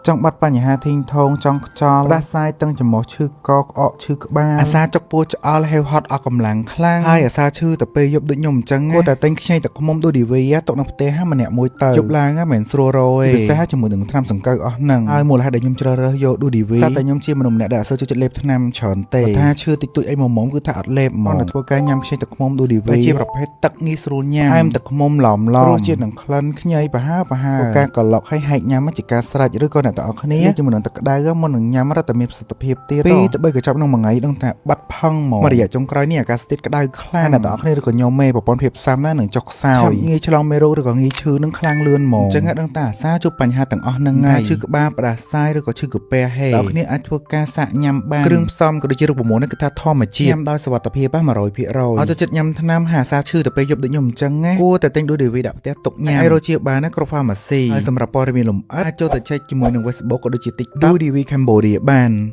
ចង់បាត់បញ្ហាធីងថងចង់ខ្យល់ផ្ដាសាយតឹងច្រមុះឈឺកក្អកឈឺក្បាលអាសាចុកពោះឆ្អល់ហេវហត់អស់កម្លាំងខ្លាំងហើយអាសាឈឺទៅពេលយប់ដូចខ្ញុំអញ្ចឹងគួរតែទិញខ្ញីទឹកឃ្មុំដូចឌីវីទុកនៅផ្ទះម្នាក់មួយទៅយប់ឡើងមិនស្រួលរយពិសេសជាមួយនឹងថ្នាំសង្កូវអស់ហ្នឹងហើយមូលហេតុដែលខ្ញុំជ្រើសរើសយកឌូឌីវីតែខ្ញុំជាមនុស្សម្នាក់ដែលអត់សូវចូលចិត្តលេបថ្នាំច្រើនទេបើថាឈឺតិចតួចអីមុំៗគឺថាអត់លេបហ្មងតែធ្វើការញ៉ាំខ្ញីទឹកឃ្មុំឌូឌីវីជាប្រភេទទឹកងាយស្រួលញ៉ាំអែមទឹកឃ្មុំឡំឡំរសជាតិនឹងក្លិនខ្ញីប្រហើប្រហើការក្លុកឲ្យហែកញ៉ាំជាការស្រេចឬក៏អ្នកទាំងអស់គ្នាជាមួយនឹងទឹកក្តៅមុននឹងញ៉ាំរត់តែមានប្រសិទ្ធភាពទៀតពីរទៅបីកញ្ចប់ក្នុងមួយថ្ងៃដឹងថាបាត់ផឹងហ្មងមួយរយៈចុងក្រោយនេះអាកាសធាតុក្តៅខ្លាំងអ្នកទាំងអស់គ្នាឬក៏ញោមមេប្រព័ន្ធភាពស៊ាំណានឹងចុះខ្សោយងាយឆ្លងមេរោគឬក៏ងាយឈឺនឹងខ្លាំងលឿនហ្មងអញ្ចឹងដឹងតែអាសាជួបបញ្ហាទាំងអស់ហ្នឹងហើយឈឺក្បាលផ្ដាសាយឬក៏ឈឺកាពះហេអ្នកគ្នាអាចធ្វើការសាកញ៉ាំបានគ្រឿងផ្សំក៏ដូចជារូបមន្តនេះគឺថាធម្មជាតិញ៉ាំដោយសុវត្ថិភាព100%ឲ្យទៅចិត្តញ៉ាំថ្នាំហាសាឈឺទៅពេលយប់ដូចខ្ញុំអញ្ចឹងណាគួរតែទិញដូចឌីវីដាក់ផ្ទះទុកញ៉ាំហើយរកជាបានណាគ្រប់ pharmacy ហើយសម្រាប់ព័ត៌មានលម្អិតអាចចូលទៅ check ជាមួយនឹង Facebook ក៏ដូចជា TikTok DV Cambodia បាន។